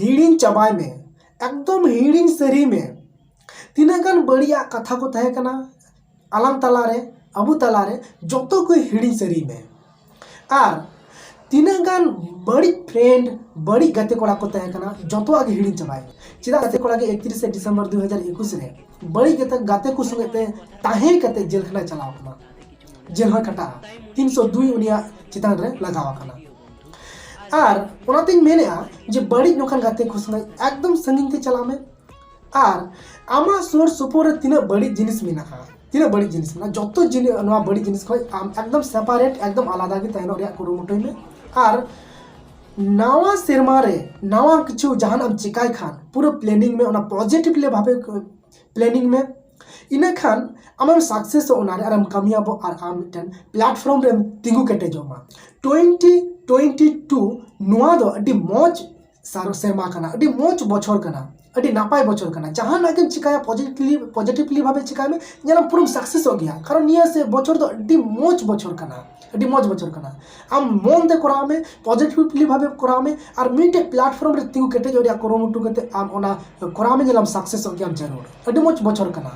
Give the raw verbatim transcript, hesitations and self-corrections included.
ᱦᱤᱲᱤᱧ ᱪᱟᱵᱟᱭ ᱢᱮ, ᱮᱠᱫᱚᱢ ᱦᱤᱲᱤᱧ ᱥᱟᱹᱨᱤ ᱢᱮ᱾ ᱛᱤᱱᱟᱹᱜ ᱜᱟᱱ ᱵᱟᱹᱲᱤᱡᱟᱜ ᱠᱟᱛᱷᱟ ᱠᱚ ᱛᱟᱦᱮᱸ ᱠᱟᱱᱟ ᱟᱞᱟᱝ ᱛᱟᱞᱟᱨᱮ, ᱟᱵᱚ ᱛᱟᱞᱟᱨᱮ, ᱡᱚᱛᱚ ᱠᱚ ᱦᱤᱲᱤᱧ ᱥᱟᱹᱨᱤ ᱢᱮ᱾ ᱟᱨ ᱛᱤᱱᱟᱹᱜ ᱜᱟᱱ ᱵᱟᱹᱲᱤᱡ ᱯᱷᱨᱮᱱᱰ, ᱵᱟᱹᱲᱤᱡ ᱜᱟᱛᱮ ᱠᱚᱲᱟ ᱠᱚ ᱛᱟᱦᱮᱸ ᱠᱟᱱᱟ, ᱡᱚᱛᱚᱣᱟᱜ ᱜᱮ ᱦᱤᱲᱤᱧ ᱪᱟᱵᱟᱭ ᱢᱮ᱾ ᱪᱮᱫᱟᱜ ᱜᱟᱛᱮ ᱠᱚᱲᱟ ᱜᱮ ᱮᱠᱛᱨᱤᱥᱮ ᱰᱤᱥᱮᱢᱵᱚᱨ ᱫᱩ ᱦᱟᱡᱟᱨ ᱮᱠᱩᱥ ᱨᱮ ᱵᱟᱹᱲᱤᱡ ᱜᱟᱛᱮ, ᱜᱟᱛᱮ ᱠᱚ ᱥᱚᱸᱜᱮ ᱛᱮ ᱛᱟᱦᱮᱸ ᱠᱟᱛᱮ ᱡᱮᱞ ᱠᱷᱟᱱᱟᱭ ᱪᱟᱞᱟᱣ ᱠᱟᱱᱟ, ᱡᱮᱞ ᱦᱚᱸᱭ ᱠᱷᱟᱴᱟᱜᱼᱟ᱾ ᱛᱤᱱᱥᱚ ᱫᱩᱭ ᱩᱱᱤᱭᱟᱜ ᱪᱮᱛᱟᱱ ᱨᱮ ᱞᱟᱜᱟᱣ ᱟᱠᱟᱱᱟ᱾ ᱟᱨ ᱚᱱᱟᱛᱤᱧ ᱢᱮᱱᱮᱫᱼᱟ ᱡᱮ ᱵᱟᱹᱲᱤᱡ ᱱᱚᱝᱠᱟᱱ ᱜᱟᱛᱮ ᱠᱚ ᱥᱚᱸᱜᱮ ᱮᱠᱫᱚᱢ ᱥᱟᱺᱜᱤᱧ ᱛᱮ ᱪᱟᱞᱟᱜ ᱢᱮ᱾ ᱟᱨ ᱟᱢᱟᱜ ᱥᱩᱨ ᱥᱩᱯᱩᱨ ᱨᱮ ᱛᱤᱱᱟᱹᱜ ᱵᱟᱹᱲᱤᱡ ᱡᱤᱱᱤᱥ ᱢᱮᱱᱟᱜᱼᱟ, ᱛᱤᱱᱟᱹᱜ ᱵᱟᱹᱲᱤᱡ ᱡᱤᱱᱤᱥ ᱢᱮᱱᱟᱜᱼᱟ, ᱡᱚᱛᱚ ᱡᱤᱱᱤᱥ, ᱱᱚᱣᱟ ᱵᱟᱹᱲᱤᱡ ᱡᱤᱱᱤᱥ ᱠᱷᱚᱱ ᱟᱢ ᱮᱠᱫᱚᱢ ᱥᱮᱯᱟᱨᱮᱴ, ᱮᱠᱫᱚᱢ ᱟᱞᱟᱫᱟ ᱜᱮ ᱛᱟᱦᱮᱱᱚᱜ ᱨᱮᱭᱟᱜ ᱠᱩᱨᱩᱢᱩᱴᱩᱭ ᱢᱮ᱾ ᱟᱨ ᱱᱟᱣᱟ ᱥᱮᱨᱢᱟ ᱨᱮ ᱱᱟᱣᱟ ᱠᱤᱪᱷᱩ ᱡᱟᱦᱟᱱᱟᱜ ᱮᱢ ᱪᱮᱠᱟᱭ ᱠᱷᱟᱱ ᱯᱩᱨᱟᱹ ᱯᱞᱮᱱᱤᱝ ᱢᱮ, ᱚᱱᱟ ᱯᱚᱡᱤᱴᱤᱵᱷᱞᱤ ᱵᱷᱟᱵᱮ ᱯᱞᱮᱱᱤᱝ ᱢᱮ᱾ ᱤᱱᱟᱹ ᱠᱷᱟᱱ ᱟᱢᱮᱢ ᱥᱟᱠᱥᱮᱥᱚᱜ ᱚᱱᱟᱨᱮ, ᱟᱨᱮᱢ ᱠᱟᱢᱭᱟᱵᱚᱜ, ᱟᱨ ᱟᱢ ᱢᱤᱫᱴᱮᱱ ᱯᱞᱟᱴᱯᱷᱚᱨᱢ ᱨᱮᱢ ᱛᱤᱸᱜᱩ ᱠᱮᱴᱮᱡᱚᱜ ᱢᱟ᱾ ᱴᱩᱭᱮᱱᱴᱤ ᱴᱩᱭᱮᱱᱴᱤ ᱴᱩ ᱱᱚᱣᱟ ᱫᱚ ᱟᱹᱰᱤ ᱢᱚᱡᱽ ᱥᱟᱨ-, ᱥᱮᱨᱢᱟ ᱠᱟᱱᱟ, ᱟᱹᱰᱤ ᱢᱚᱡᱽ ᱵᱚᱪᱷᱚᱨ ᱠᱟᱱᱟ, ᱟᱹᱰᱤ ᱱᱟᱯᱟᱭ ᱵᱚᱪᱷᱚᱨ ᱠᱟᱱᱟ᱾ ᱡᱟᱦᱟᱱᱟᱜ ᱜᱮᱢ ᱪᱤᱠᱟᱹᱭᱟ ᱯᱚᱡᱤᱴᱤᱵᱷᱞᱤ, ᱯᱚᱡᱤᱴᱤᱵᱷᱞᱤ ᱵᱷᱟᱵᱮ ᱪᱤᱠᱟᱹᱭ ᱢᱮ, ᱧᱮᱞᱟᱢ ᱯᱩᱨᱟᱹᱢ ᱥᱟᱠᱥᱮᱥᱚᱜ ᱜᱮᱭᱟ᱾ ᱠᱟᱨᱚᱱ ᱱᱤᱭᱟᱹ ᱥᱮ ᱵᱚᱪᱷᱚᱨ ᱫᱚ ᱟᱹᱰᱤ ᱢᱚᱡᱽ ᱵᱚᱪᱷᱚᱨ ᱠᱟᱱᱟ, ᱟᱹᱰᱤ ᱢᱚᱡᱽ ᱵᱚᱪᱷᱚᱨ ᱠᱟᱱᱟ᱾ ᱟᱢ ᱢᱚᱱ ᱛᱮ ᱠᱚᱨᱟᱣ ᱢᱮ, ᱯᱚᱡᱤᱴᱤᱵᱷᱞᱤ ᱵᱷᱟᱵᱮ ᱠᱚᱨᱟᱣ ᱢᱮ, ᱟᱨ ᱢᱤᱫᱴᱮᱡ ᱯᱞᱟᱴᱯᱷᱚᱨᱢ ᱨᱮ ᱛᱤᱸᱜᱩ ᱠᱮᱴᱮᱡᱚᱜ ᱨᱮᱭᱟᱜ ᱠᱩᱨᱩᱢᱩᱴᱩ ᱠᱟᱛᱮ ᱟᱢ ᱚᱱᱟ ᱠᱚᱨᱟᱣ ᱢᱮ, ᱧᱮᱞᱟᱢ ᱥᱟᱠᱥᱮᱥᱚᱜ ᱜᱮᱭᱟᱢ ᱡᱟᱹᱨᱩᱲ᱾ ᱟᱹᱰᱤ ᱢᱚᱡᱽ ᱵᱚᱪᱷᱚᱨ ᱠᱟᱱᱟ᱾